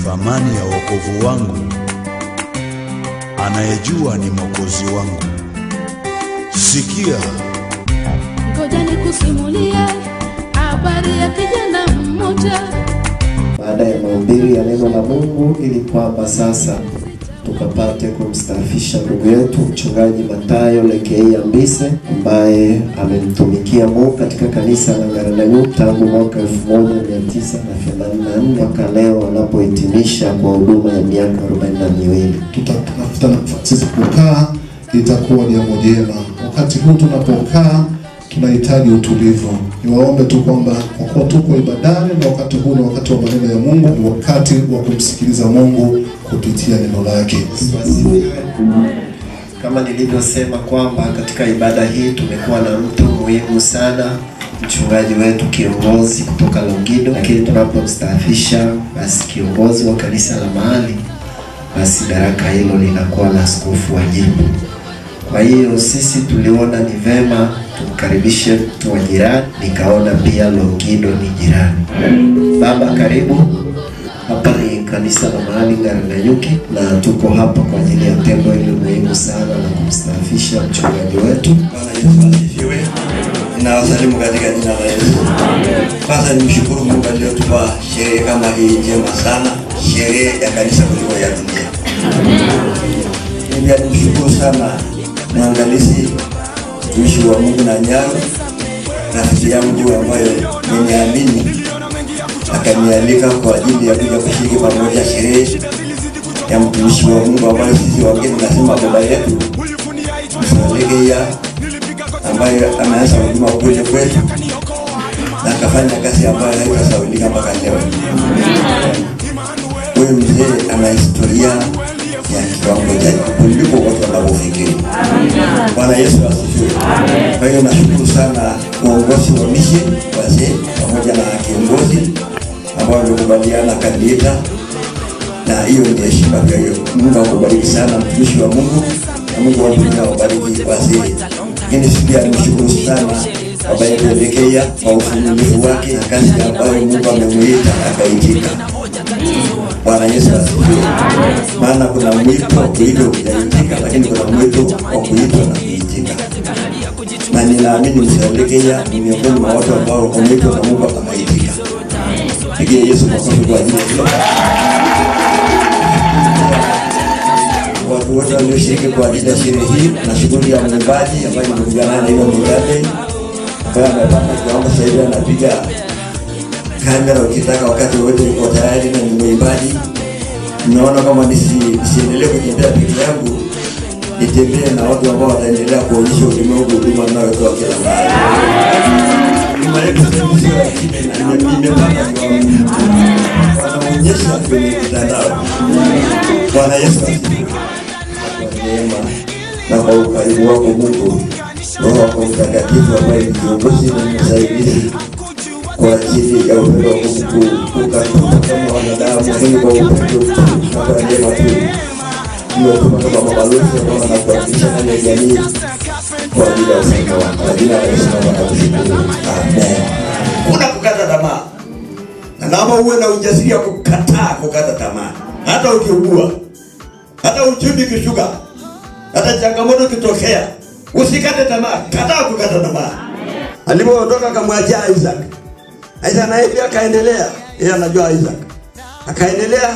Thamani ya wokovu wangu, anayejua ni Mwokozi wangu. Sikia, ngoja nikusimulie habari ya kijana mmoja. Baada ya mahubiri ya neno la Mungu, ili kwamba sasa tukapate kumstaafisha ndugu yetu Mchungaji Mathayo Lekei Ambise, ambaye amemtumikia Mungu katika kanisa la Ngarendanyu tangu mwaka 1984 mpaka leo anapohitimisha kwa huduma ya miaka 42. Tutatafuta nafasi kukaa, itakuwa jambo jema. Wakati huu tunapokaa tunahitaji utulivu. Niwaombe tu kwamba kwa kuwa tuko ibadani na wakati huu ni wakati wa maneno ya Mungu, ni wakati wa kumsikiliza Mungu kupitia neno lake. Kama nilivyosema kwamba katika ibada hii tumekuwa na mtu muhimu sana, mchungaji wetu kiongozi kutoka Longido, lakini tunapomstaafisha basi kiongozi wa kanisa la mahali, basi daraka hilo linakuwa la askofu wa jimbo. Kwa hiyo sisi tuliona ni vema tumkaribishe mtu wa jirani, nikaona pia Longido ni jirani. Baba, karibu. Hapa ni kanisa la mahali Ngarenanyuki, na tuko hapa kwa ajili ya tendo hili muhimu sana la kumstaafisha mchungaji wetu. Bwana Yesu asifiwe. Ninawasalimu katika jina la Yesu. Kwanza nimshukuru Mungu aliyotupa sherehe kama hii njema sana, sherehe ya kanisa kuliko ya dunia. Pia nimshukuru sana mwangalizi mtumishi wa Mungu na Nyaro, rafiki yangu ambaye nimeamini akanialika kwa ajili ya kuja kushiriki pamoja sherehe ya mtumishi wa Mungu ambaye sisi wageni tunasema baba yetu Msalegeya, ambaye ameanza huduma kule kwetu na akafanya kazi ambayo haitasahaulika mpaka leo. Huyu mzee ana historia ya kiwango cha kuliko watu wanavyofikiri. Bwana Yesu asifiwe. Kwa hiyo nashukuru sana uongozi wa mission, wazee pamoja na kiongozi ambao walikubaliana kaniita, na hiyo ni heshima. Kwa hiyo Mungu akubariki sana mtumishi wa Mungu, na Mungu awabariki wazee. Lakini pia nimshukuru sana baba yetu Lekeia kwa uvumilivu wake na kazi ambayo Mungu amemuita akaitika. Bwana Yesu asifiwe. Maana kuna mwito wa kuitwa hujaitika, lakini kuna mwito wa kuitwa na kuitika. Na ninaamini Msalegeya ni miongoni mwa watu ambao wameitwa na Mungu akaitika. Pigie Yesu makofi kwa ajili ya hilo. Watu wote walioshiriki kwa ajili ya sherehe hii na shughuli ya mwimbaji ambaye nimekuja naye na Migande, ambaye amepata kiwango sasa hivi anapiga kamera ukitaka wakati wote yuko tayari na ni mwimbaji. Naona kama nisiendelee kutembea peke yangu, nitembee na watu ambao wataendelea kuonyesha ulimwengu huduma ninayotoa kila mahali. Nyuma yetu sio ya kimya, nimepata kiwango. Wanaonyesha kwenye mitandao. Bwana Yesu asifiwe. Kwa neema na kwa ukarimu wako Mungu, Roho wako Mtakatifu ambaye ni kiongozi na msaidizi kwa ajili ya upendo wako mkuu, ukatupa kama wanadamu, lakini kwa upendo tu na kwa neema tu umetuma kama mabalozi ambao wanakuwakilisha ndani ya jamii kwa ajili ya ufalme wako. Kwa jina la Yesu naomba na kushukuru. Amen. Kuna kukata tamaa, na naomba uwe na ujasiri wa kukataa kukata tamaa, hata ukiugua, hata uchumi ukishuka, hata changamoto ikitokea, usikate tamaa, kataa kukata tamaa. Alipoondoka akamwachia Isaac. Isaac naye pia akaendelea, yeye anajua Isaac. Akaendelea.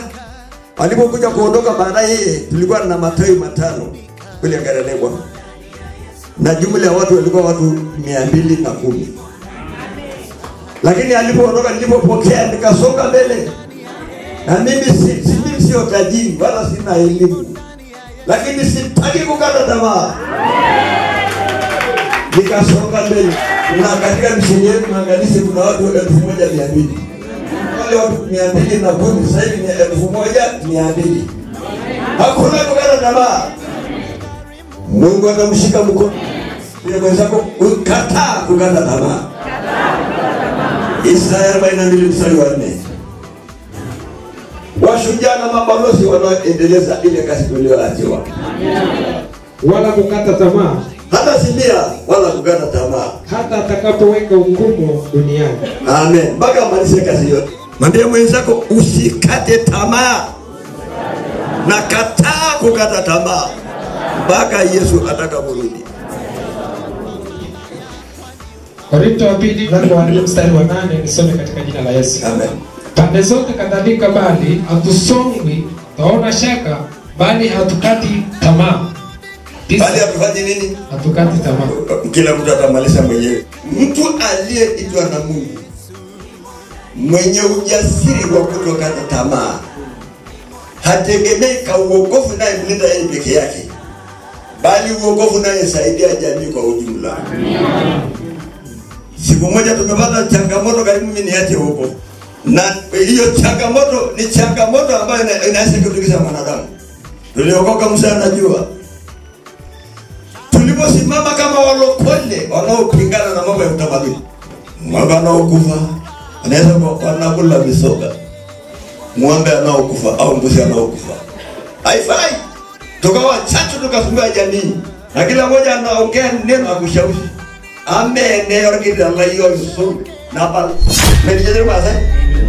Alipokuja kuondoka baadaye tulikuwa na matawi 5 kule Ngarenegwa. Na jumla ya watu walikuwa watu 210. Lakini alipoondoka nilipopokea nikasonga mbele. Na mimi sio tajiri wala sina elimu, lakini sitaki kukata tamaa. Nikasonga mbele. Na katika misheni yetu maangalizi kuna watu 1200. Wale watu 210 sasa hivi ni 1200. Hakuna kukata tamaa. Mungu atamshika mkono. Ile mwenzako ukataa kukata tamaa. Isaya 42 mstari wa 4. Washujaa na mabalozi wanaoendeleza ile kazi tuliyoachiwa. Wala kukata tamaa. Hata simbia wala kukata tamaa. Hata atakapoweka hukumu duniani. Amen. Mpaka amalize kazi yote. Mwambie mwenzako usikate tamaa. Na kataa kukata tamaa mpaka Yesu atakaporudi. Korinto wa pili mlango wa 4 mstari wa 8, nisome katika jina la Yesu. Amen. Pande zote kadhalika, bali hatusongwi, twaona shaka, bali hatukati tamaa. Bali hatufanyi nini? Hatukati tamaa. Kila mtu atamaliza mwenyewe. Mtu aliyeitwa na Mungu, mwenye ujasiri wa kutokata tamaa, hategemei kauokovu naye mlinda yeye peke yake, bali uokovu naye saidia jamii kwa ujumla. Siku moja tumepata changamoto karibu mimi niache huko. Na hiyo changamoto ni changamoto ambayo inaweza kutikisa mwanadamu. Tuliokoka msa anajua. Tuliposimama kama walokole wanaopingana na mambo ya utamaduni. Ng'ombe anaokufa anaweza wanakula misoga. Ng'ombe anaokufa au mbuzi anaokufa. Haifai. Tukawa chachu tukafungua jamii. Na kila mmoja anaongea neno la kushawishi.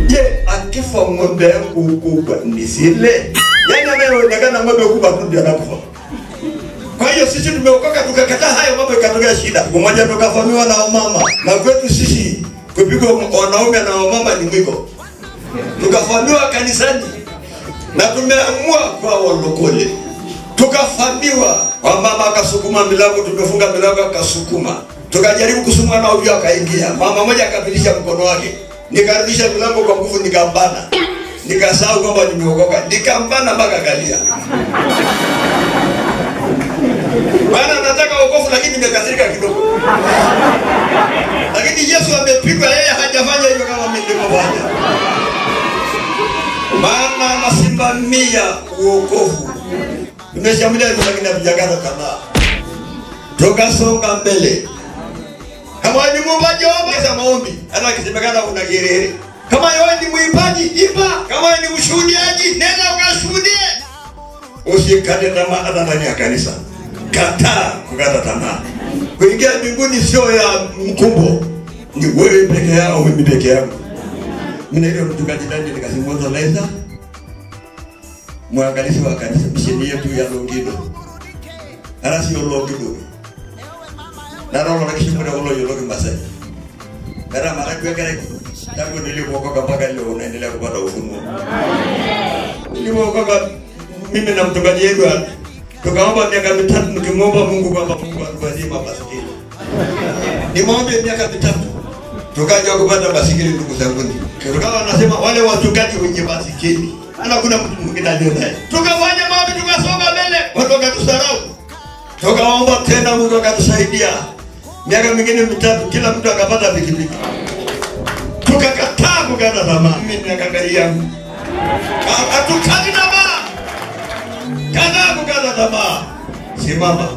Je, akifa ng'ombe yangu kubwa nisile? Yaani anayeonekana ng'ombe kubwa tu ndio anakufa. Kwa hiyo sisi tumeokoka tukakataa hayo mambo ikatokea shida. Mmoja tukafamiwa na wamama. Na kwetu sisi kupigwa wanaume na wamama ni mwiko. Tukafamiwa kanisani. Na tumeamua kwa walokole. Tukafamiwa. Wamama akasukuma milango, tumefunga milango akasukuma. Tukajaribu kusukuma na ovyo akaingia. Mama mmoja akapitisha mkono wake. Nikarudisha milango kwa nguvu nikambana. Nikasahau kwamba nimeokoka. Nikambana mpaka kalia. Bana nataka wokovu lakini nimekasirika kidogo. Lakini Yesu amepigwa, yeye hajafanya hivyo kama mimi nilivyofanya. Maana anasimamia wokovu. Tumeshambulia hivyo lakini hatujakata tamaa. Tukasonga mbele. Kama ni muombaji omba maombi, hata akisemekana una gerere. Kama wewe ni mwimbaji, imba. Kama ni mshuhudiaji, nenda ukashuhudie. Usikate tamaa hata ndani ya kanisa. Kataa kukata tamaa. Kuingia mbinguni sio ya mkumbo. Ni wewe peke yako, mimi peke yangu. Mimi ndio mchungaji Daniel Kasimoto Leza, mwangalizi wa kanisa misheni yetu ya Longido. Ara sio Longido. Naroho nakishimura ulo yoloki Masai. Gara mara kwa kare tangu nilipookoka mpaka leo unaendelea kupata ufunuo. Nilipookoka mimi na mchungaji Edward tukaomba miaka mitatu nikimwomba Mungu kwamba Mungu atupatie mabasikeli. Nimeomba miaka mitatu tukaja kupata basikeli ndugu zangu. Tukawa nasema wale wachungaji wenye basikeli. Ana kuna mtu mwingine aliye. Tukafanya maombi tukasonga mbele, watu wakatusarau. Tukaomba tena Mungu akatusaidia. Miaka mingine mitatu kila mtu akapata pikipiki. Tukakataa kukata tamaa. Mimi na kaka yangu. Hatukati tamaa. Kataa kukata tamaa. Simama.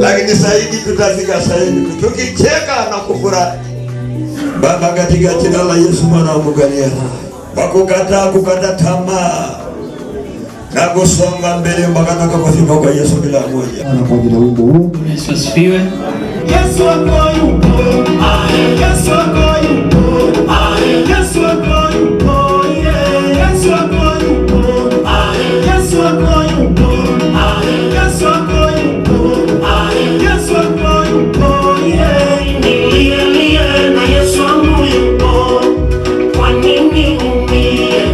Lakini saidi tutafika saidi tukicheka na kufurahi. Baba, katika jina la Yesu mwana wa Mungu aliye hai, kwa kukataa kukata tamaa na kusonga mbele mpaka tutakapofika kwa Yesu bila moja. Na kwa ajili ya wimbo huu. Yesu asifiwe. Yesu ako yupo. Yesu ako yupo. Yesu ako yupo. Yesu ako yupo. Yesu ako yupo. Yesu ako yupo. Yesu ako yupo. Nilie na Yesu wangu yupo. Kwa nini umie?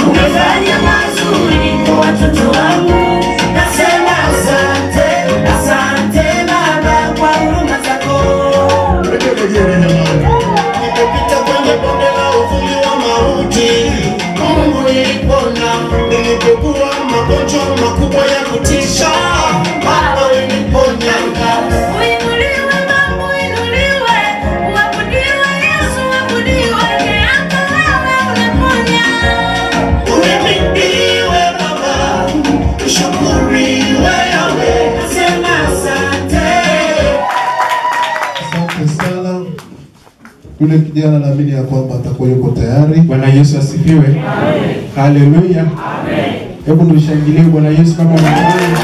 Umefanya mazuri kwa watoto wangu. Nasema asante, asante Baba kwa huruma zako. Nimepita kwenye bonde la uvuli wa mauti, Mungu nilipona. Nilipokuwa magonjwa makubwa ya kutisha, Baba uliniponya. Uinuliwe Baba, uinuliwe, uabudiwe Yesu, uabudiwe, yako wewe unaponya. Uhimidiwe Baba, ushukuriwe Yahweh, nasema asante. Asante sana. Yule kijana naamini ya kwamba atakuwa yuko tayari. Bwana Yesu asifiwe. Amen. Haleluya. Amen. Hebu tushangilie Bwana Yesu kama wanadamu.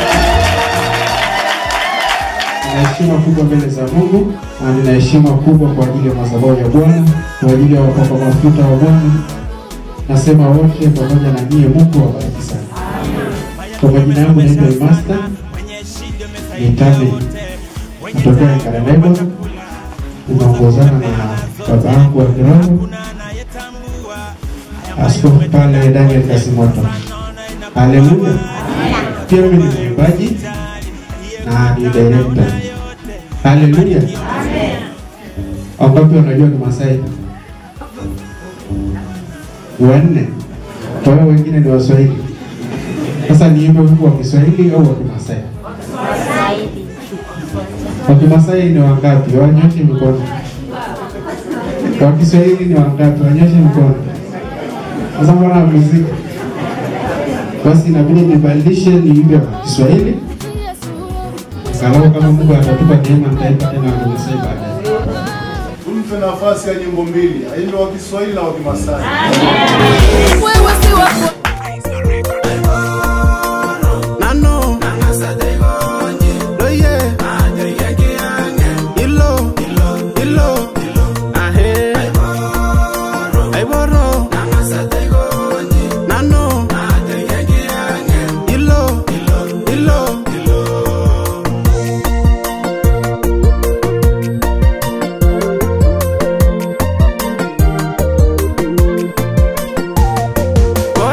Nina heshima kubwa mbele za Mungu na nina heshima kubwa kwa ajili ya madhabahu ya Bwana, kwa ajili ya wapakwa mafuta wa Bwana. Nasema wote pamoja na nyie, Mungu awabariki sana. Kwa majina yangu naitwa Master Nitame, natokea Karenebo, tunaongozana na baba yangu wa kiroho Askofu pale Daniel Kasimoto. Haleluya. Pia mimi ni mwimbaji na ni director. Haleluya. Wangapi wanajua Kimasai? Wanne. Kwa hiyo wengine ni Waswahili. Sasa niimbe wimbo wa Kiswahili au wa Kimasai? Wa Kimasai ni wangapi? Wanyoshe mikono. Wa Kiswahili ni wangapi? Wanyoshe mikono. Sasa mbona muziki? Basi inabidi nibadilishe niimbe wa Kiswahili. Angalau kama Mungu atatupa neema nitaimba tena wa Kimasai baadaye. Tumpe nafasi ya nyimbo mbili, aimbe wa Kiswahili na wa Kimasai. Nano Loye Ilo Ilo Ahe Aiboro Nano Ilo Ilo.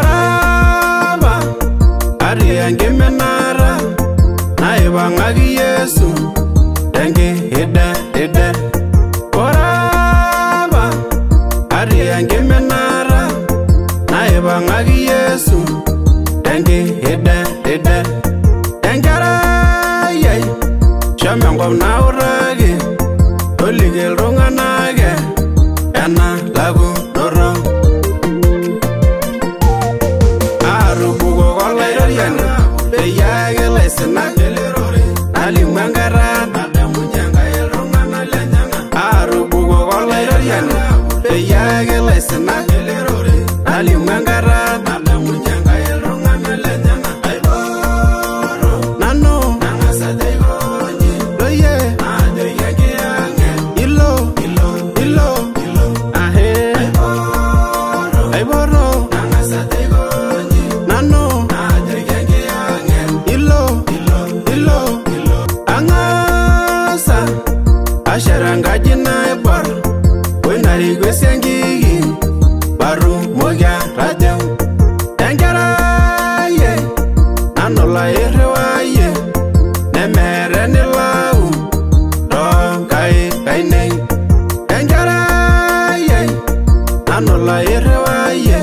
Koraba Ari naibang'aki Yesu tenki ide ide. Koraba ari enkiminata naibang'aki Yesu tenki ide ide. Enkerai ai shomo enkop nautaki toliki iltung'anak ena lakunoto. Aatubukoko Olaitoriani peyie ake ilaisinak nalimu enkata nadamunye Enkai iltung'anak lenyenak. Aatubukoko Olaitoriani peyie ake ilaisinak nalimu enkata nadamunye Enkai iltung'anak lenyenak. Nanu Loye Ilo Ilo Ahe Aiboro Nanu Ilo Ilo. Ang'asa ashera enkaji naibor oinariku esiankiki patumoki atajeu. Enkerai ai nanu lairriwayie nemeeta enilau toonkaik ainei. Enkerai ai nanu lairriwayie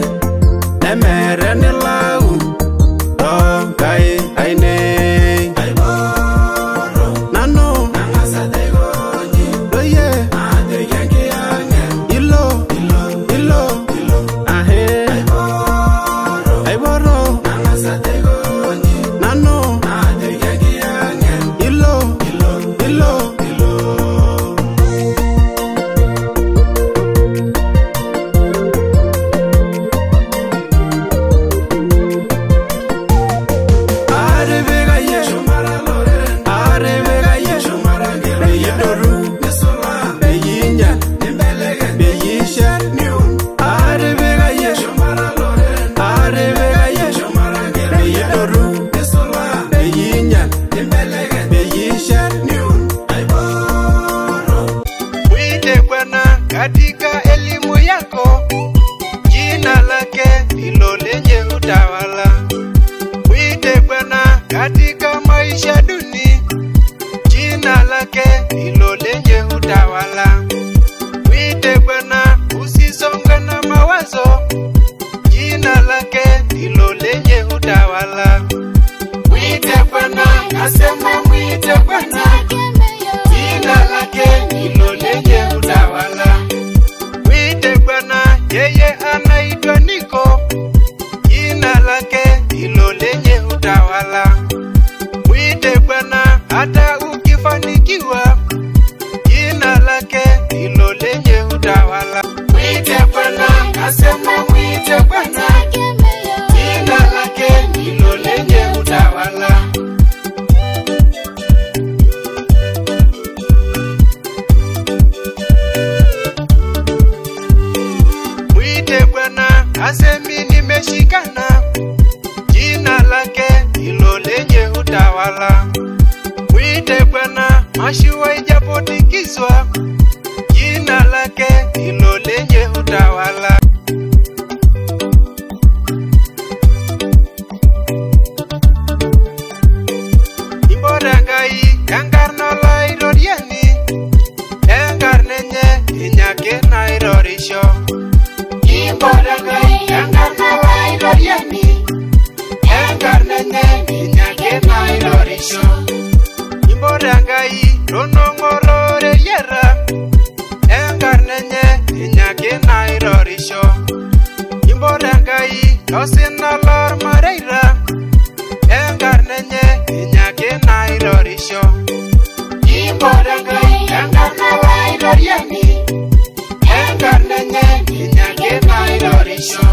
nemeeta enilau toonkaik ainei. Nanu Loye Ilo Ilo Ahe Aiboro Nanu Ilo Ilo. Atipikayie atipikayie peyie idotu peyie inyal peyie ishet. Atipikayie atipikayie peyie idotu peyie inyal peyie ishet. Mwite Bwana katika elimu yako, jina lake ndilo lenye utawala. Mwite Bwana katika maisha duni, jina lake ndilo lenye utawala. Mwite Bwana usisongwe na mawazo, jina lake ndilo lenye utawala. Mwite Bwana, nasema mwite Bwana, jina lake ndilo lenye utawala. Mwite Bwana, yeye anaitwa Niko, jina lake ndilo lenye utawala. Mwite Bwana hata ukifanikiwa, jina lake ndilo lenye utawala. Mwite Bwana, nasema mwite Bwana, jina lake ndilo nairorisho. Imbore Enkai tonong'ororeyieta, enkarna enye ninye ake nairorisho. Imbore Enkai tosina lormareita, enkarna enye ninye ake nairorisho. Imbore Enkai enkarna lairoriani, enkarna enye ninye ake nairorisho.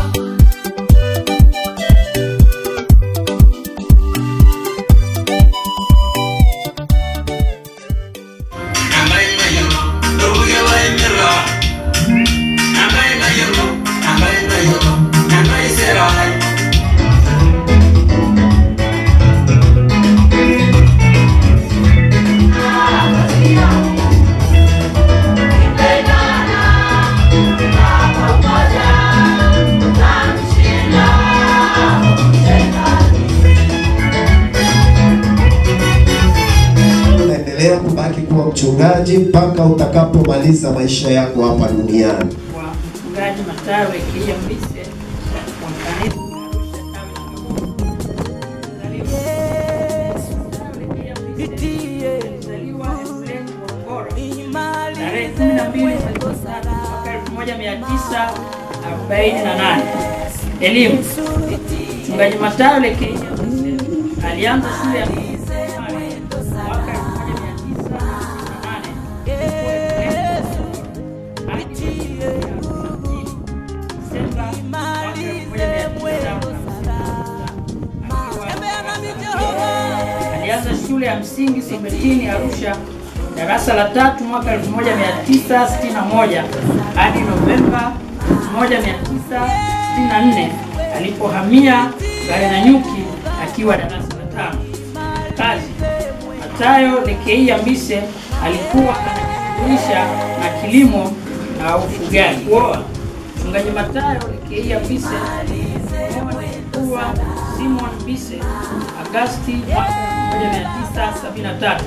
Unaendelea kubaki kuwa mchungaji mpaka utakapomaliza maisha yako hapa duniani. Kwa Mchungaji Matayo Lekeia Mbise wa kanisa alizaliwa Emleni, Morogoro tarehe 12 mwaka 1948. Elimu. Mchungaji Matayo Lekeia Mbise alianza shule ya mwaka 1968. Alianza shule ya msingi Sombetini Arusha darasa la 3 mwaka 1961 hadi Novemba 1964 alipohamia Ngarenanyuki akiwa darasa la 5. Kazi. Matayo Lekeia Mbise alikuwa anajishughulisha na kilimo na ufugaji. Kuoa. Mchungaji Matayo Lekeia Mbise alikuwa Simon Mbise Agasti mwaka 1973.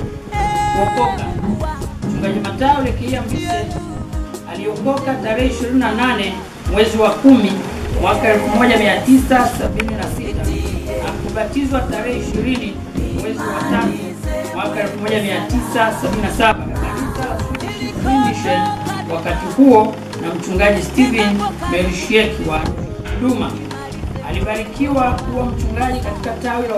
Kuokoka. Mchungaji Matayo Lekeia Mbise aliokoka tarehe 28 mwezi wa 10 mwaka 1976 na kubatizwa tarehe 20 mwezi wa 3 mwaka 1977 kanisa la Swedish wakati huo na mchungaji Steven Merishieki wa Dodoma. Alibarikiwa kuwa mchungaji katika tawi la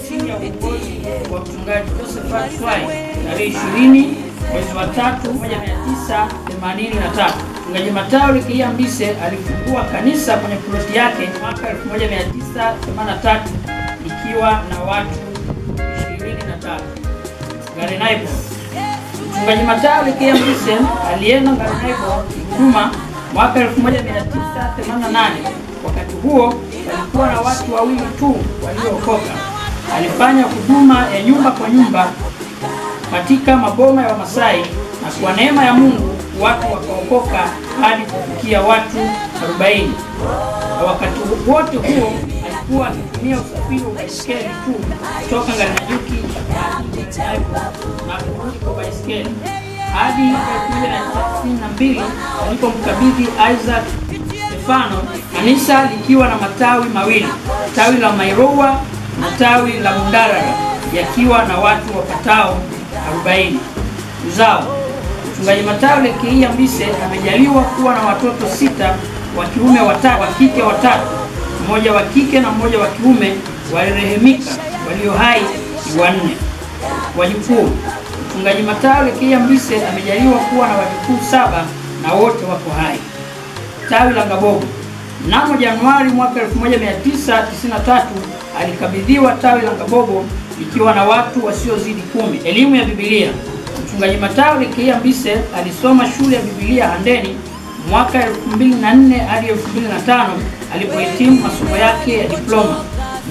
chini ya uongozi wa mchungaji Josephat Swai tarehe 20 mwezi wa 3 1983. Mchungaji Matayo Lekeia Mbise alifungua kanisa kwenye ploti yake mwaka 1983 ikiwa na watu 23. Ngarenaipo. Mchungaji Matayo Lekeia Mbise alienda Ngarenaipo Dodoma mwaka 1988. Wakati huo walikuwa na watu wawili tu waliookoka. Alifanya huduma ya nyumba kwa nyumba katika maboma ya Wamasai na kwa neema ya Mungu watu wakaokoka hadi kufikia watu 40. Na wakati wote huo alikuwa akitumia usafiri wa baiskeli tu kutoka Ngarenanyuki hadi na kurudi kwa baiskeli hadi 1992 alipomkabidhi Isaac Stefano kanisa likiwa na matawi mawili, tawi la Mairowa na tawi la Mundarara yakiwa na watu wapatao 40. Uzao. Mchungaji Matayo Lekeia Mbise amejaliwa kuwa na watoto 6 wa kiume, 3 wa kike, 3 mmoja wa kike na mmoja wa kiume walirehemika, walio hai ni 4. Wajukuu. Mchungaji Matayo Lekeia Mbise amejaliwa kuwa na wajukuu 7 na wote wako hai. Tawi la Ngabogo. Mnamo Januari mwaka 1993 alikabidhiwa tawi la Ngabogo likiwa na watu wasiozidi 10. Elimu ya Biblia. Mchungaji Matayo Lekeia Mbise alisoma shule ya Biblia Handeni mwaka 2004 hadi 2005 alipohitimu masomo yake ya diploma.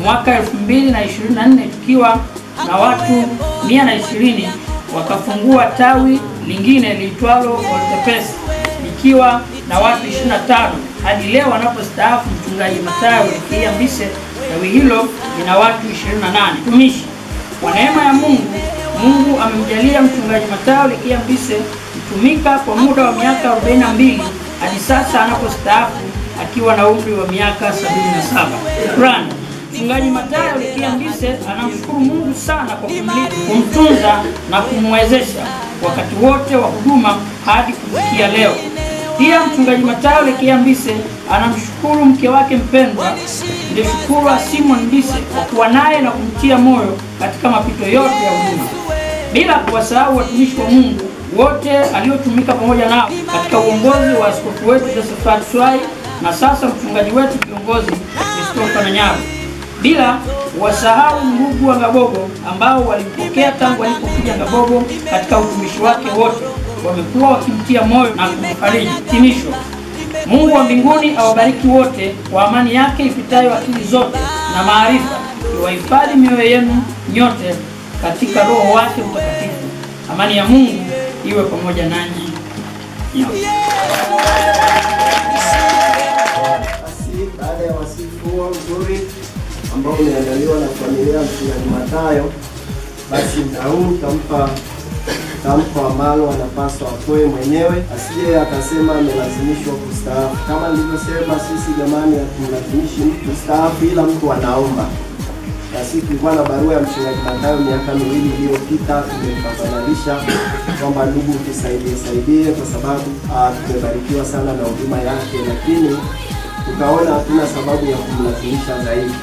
Mwaka 2024 tukiwa na watu 120 wakafungua tawi lingine liitwalo Oltepesi likiwa na watu 25 hadi leo wanapostaafu. Mchungaji Matayo Lekeia Mbise tawi hilo lina watu 28. Mtumishi. Kwa neema ya Mungu, Mungu amemjalia mchungaji Matayo Lekeia Mbise kutumika kwa muda wa miaka 42 hadi sasa anapostaafu akiwa na umri wa miaka 77. Shukrani. Mchungaji Mathayo Lekia Mbise anamshukuru Mungu sana kwa kumtunza na kumwezesha wakati wote wa huduma hadi kufikia leo. Pia Mchungaji Mathayo Lekia Mbise anamshukuru mke wake mpendwa Ndeshukurwa Simon Mbise kwa kuwa naye na kumtia moyo katika mapito yote ya huduma, bila kuwasahau watumishi wa Mungu wote aliotumika pamoja nao katika uongozi wa askofu wetu Josephat Swai na sasa mchungaji wetu kiongozi Christopher Nanyaru, bila wasahau ndugu wa Ngabogo ambao walimpokea tangu alipokuja Ngabogo katika utumishi wake wote, wamekuwa wakimtia moyo na kumfariji. Hitimisho: Mungu wa mbinguni awabariki wote kwa amani yake ipitayo akili zote na maarifa, iwahifadhi mioyo yenu nyote katika Roho wake Mtakatifu. Amani ya Mungu iwe pamoja nanyi nyote. Basi baada ya wasifu huo mzuri ambao umeandaliwa na familia ya Mchungaji Mathayo, basi muda huu tampa tamko ambalo anapaswa atoe mwenyewe, asije akasema amelazimishwa kustaafu. Kama nilivyosema, sisi jamani, hatumlazimishi mtu kustaafu, ila mtu anaomba. Na sisi tulikuwa na barua ya Mchungaji Mathayo miaka miwili iliyopita, tumemtafadhalisha kwamba ndugu, tusaidie saidie, kwa sababu tumebarikiwa sana na huduma yake, lakini tukaona hatuna sababu ya kumlazimisha zaidi.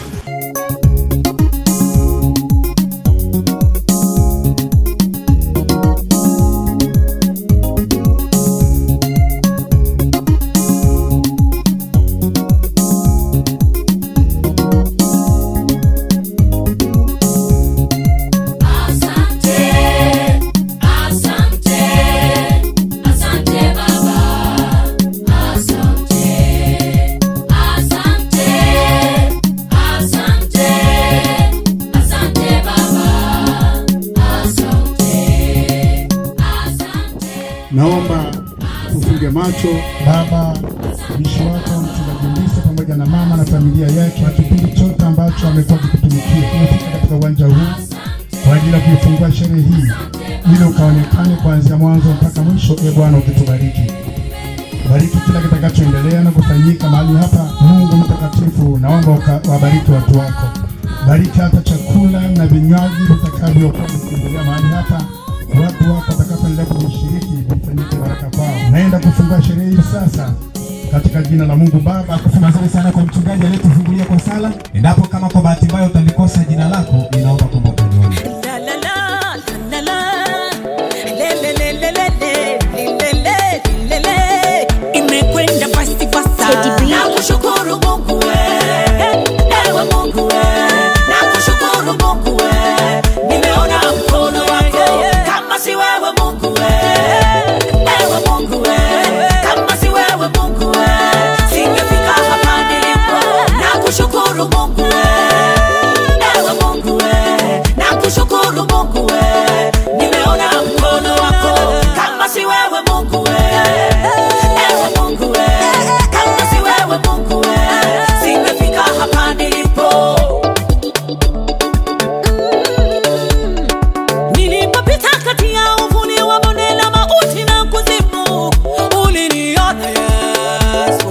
Naomba tufunge macho. Baba, mtumishi wako Mchungaji Mbise pamoja na mama na familia yake kwa kipindi chote ambacho amekuwa akitutumikia, tumefika katika uwanja huu kwa ajili ya kuifungua sherehe hii ili ukaonekane kuanzia mwanzo mpaka mwisho. E Bwana, ukitubariki, bariki kila kitakachoendelea na kufanyika mahali hapa. Mungu mtakatifu, naomba ukawabariki watu wako, bariki hata chakula na vinywaji vitakavyokuwa vikiendelea mahali hapa, watu wako watakapoendelea kushiriki, vifanyike baraka kwao. Naenda kufungua sherehe hii sasa katika jina la Mungu Baba. Asante sana kwa mchungaji aliyetufungulia kwa sala. Endapo kama kwa bahati mbaya utalikosa jina lako, ninaomba kwamba utanione. Imekwenda fasti fasta. Nakushukuru Mungu wewe, ewe Mungu wewe. Nakushukuru Mungu wewe, nimeona mkono wako. Kama si wewe Mungu wewe, ewe Mungu wewe, kama si wewe Mungu wewe, singefika hapa nilipo. Nakushukuru Mungu wewe, ewe Mungu wewe. Nakushukuru Mungu wewe, nimeona mkono wako. Kama si wewe Mungu wewe, ewe Mungu wewe, kama si wewe Mungu wewe, singefika hapa nilipo. Nilipopita kati ya uvuli wa bonde la mauti na kuzimu, uliniona Yesu.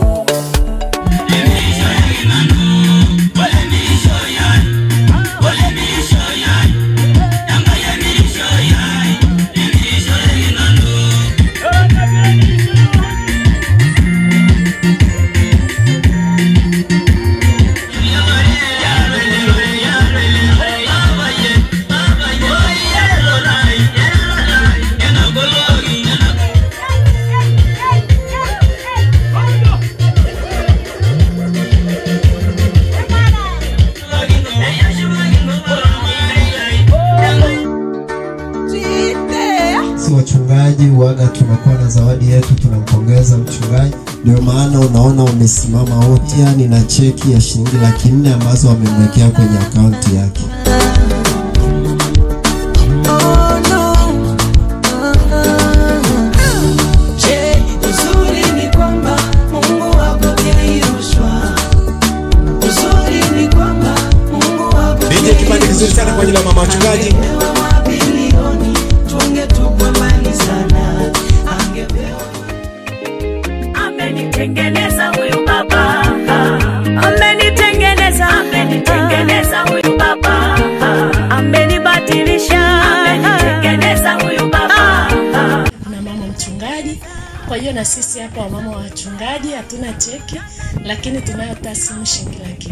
Sisi wachungaji waga tunakuwa na zawadi yetu, tunampongeza mchungaji. Ndio maana unaona wamesimama wote. Nina cheki ya shilingi 400,000 ambazo wamemwekea kwenye akaunti yake. Je, uzuri ni kwamba Mungu hapokei rushwa. Uzuri ni kwamba Mungu hapokei. DJ, kipande kizuri sana kwa ajili ya mama mchungaji. Mabilioni tungetupwa mbali sana. Angepewa. Amenitengeneza huyu baba. Amenitengeneza. Amenitengeneza. na sisi hapa wamama wa wachungaji hatuna cheki, lakini tunayo taslimu shilingi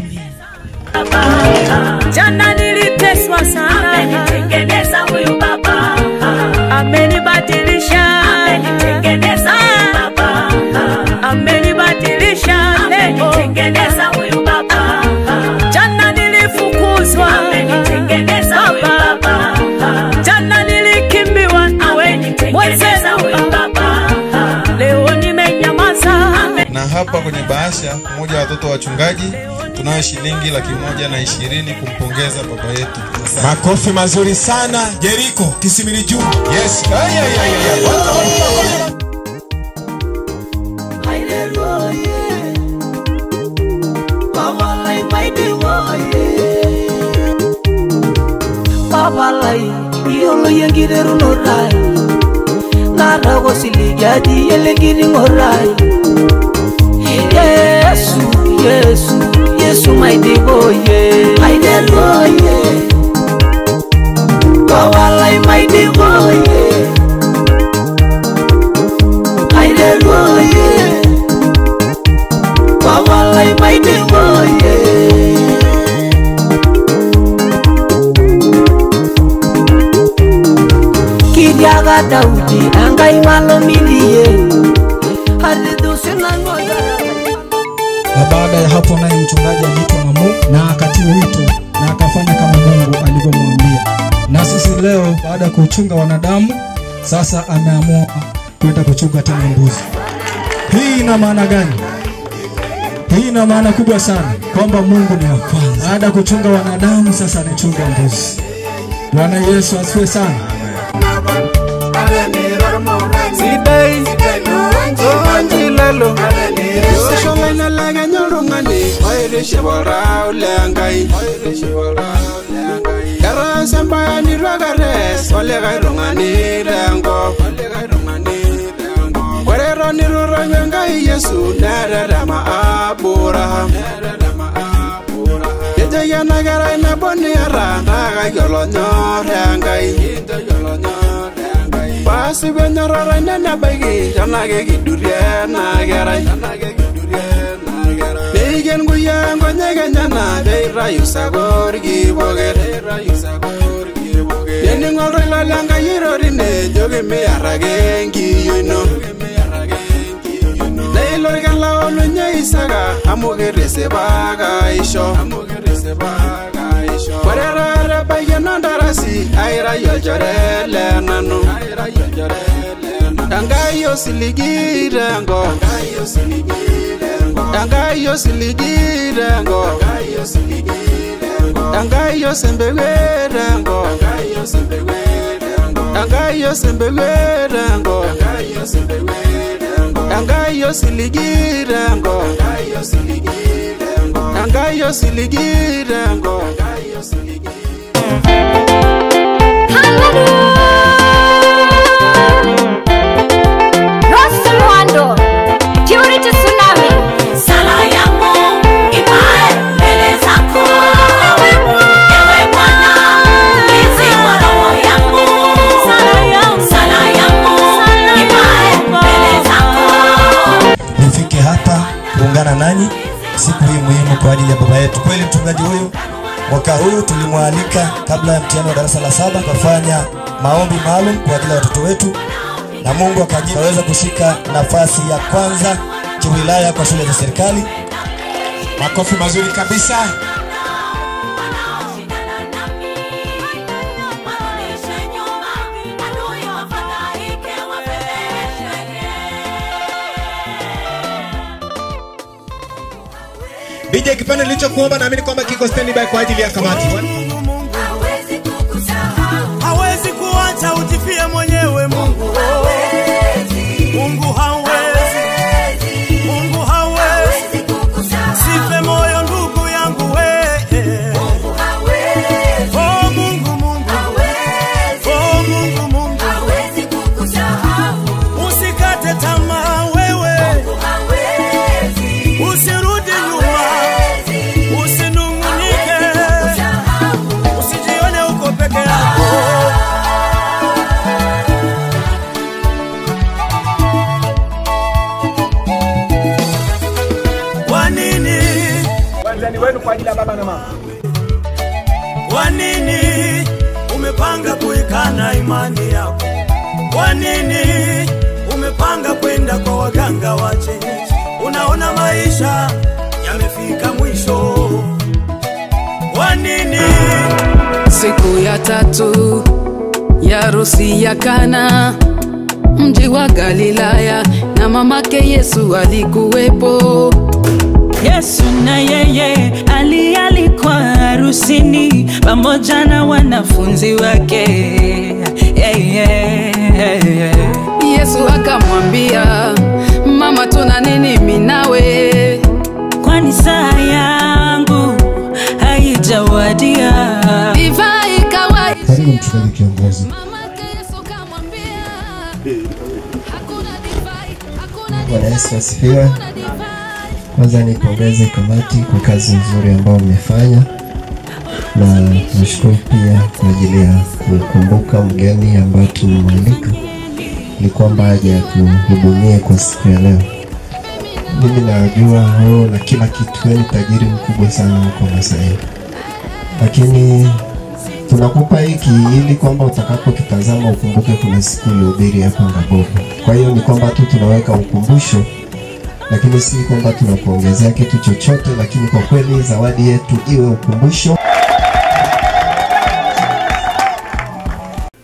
200,000. Jana niliteswa sana, amenitengeneza huyu baba, amenibadilisha, amenitengeneza huyu baba, amenibadilisha, amenitengeneza huyu baba. Jana nilifukuzwa, amenitengeneza huyu baba. Jana nilikimbiwa, amenitengeneza huyu baba. Leo nimenyamaza. Na hapa kwenye bahasha mmoja wa watoto wachungaji tunayo shilingi 120,000 kumpongeza baba yetu. Makofi mazuri sana. Jeriko Kisimili juu. Yes. Ay ay ay ay. Babalai yolo yengireru norai narago siligadi yelengiringorai Yesu Yesu Yesu my boy my boy Babalai my boy my boy Babalai my boy. Kiriaga Daudi angai walomilie. Na baada ya hapo naye mchungaji aliitwa na Mungu na akatii wito na akafanya kama Mungu alivyomwambia. Na sisi leo baada ya kuchunga wanadamu, sasa ameamua kwenda kuchunga tena mbuzi. Hii ina maana gani? Hii ina maana kubwa sana kwamba Mungu ni wa kwanza. Baada ya kuchunga wanadamu, sasa anachunga mbuzi. Bwana Yesu asifiwe sana. Sidai onjilalo oshola laga nyolungani oirishe bora ulengai karasa mbaya ni ragares olega rungani rengo korero ni rurangai Yesu nererema Abraham yeje nagara na boniara naga yolonyorengai Pasi benyorora nena bagi tanage kidurie na gerai Neigen guya ngonyege nyana deira yusagor giboger Neningol roila langa yirorine jogi miarage ngiyoino Neilorgan laolunye isaga amugere sebaga isho Korera bayenandarasi aira yochorele nanu Tangayo siligirengo Tangayo siligirengo Tangayo sembewerengo Tangayo sembewerengo Tangayo siligirengo Tangayo siligirengo. Rose Muhando, Purity Tsunami. Sala yangu ipae mbele zako, ewe Bwana mlinzi wa roho yangu. Sala yangu ipae mbele zako. Nifike hapa kuungana nanyi siku hii muhimu kwa ajili ya baba yetu. Kweli mchungaji huyu mwaka huu tulimwalika kabla ya mtihani wa darasa la 7 kufanya maombi maalum kwa ajili ya watoto wetu, na Mungu akajibu aweza kushika nafasi ya kwanza kiwilaya kwa shule za serikali. Makofi mazuri kabisa. DJ, kipande nilichokuomba naamini kwamba kiko standby kwa ajili ya kamati. Hawezi kuacha ujifie mwenyewe Mungu. Mungu hawezi. Mungu hawezi. Sife moyo ndugu yangu we. Mungu hawezi. Oh Mungu Mungu. Hawezi. Oh Mungu Mungu. Hawezi kukusahau. Usikate tamaa wewe. Mungu hawezi. Usirudi nyuma. Usinungunike. Kwa nini umepanga kuikana imani yako? Kwa nini umepanga kwenda kwa waganga wa kienyeji? Unaona maisha yamefika mwisho. Kwa nini? Siku ya tatu ya harusi ya Kana, mji wa Galilaya, na mamake Yesu alikuwepo. Yesu na yeye alialikwa harusini pamoja na wanafunzi wake. Yesu akamwambia, mama, tuna nini mimi nawe? Kwani saa yangu haijawadia. Divai ikawa. Karibu mchungaji kiongozi. Bwana Yesu asifiwe. Kwanza nipongeze kamati kwa kazi nzuri ambayo mmefanya, na nashukuru pia kwa ajili ya kukumbuka mgeni ambaye tumemwalika ni kwamba aje atuhudumie kwa siku ya leo. Mimi najua wewe na kila kitu, wewe ni tajiri mkubwa sana huko Masai, lakini tunakupa hiki ili kwamba utakapokitazama ukumbuke kuna siku ulihubiri hapa Ngabobo. Kwa hiyo ni kwamba tu tunaweka ukumbusho, lakini si kwamba tunakuongezea kitu chochote, lakini kwa kweli zawadi yetu iwe ukumbusho.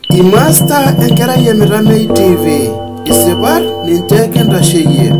Imasta enkerai e Miramei TV, isipat ninche kintasheyie.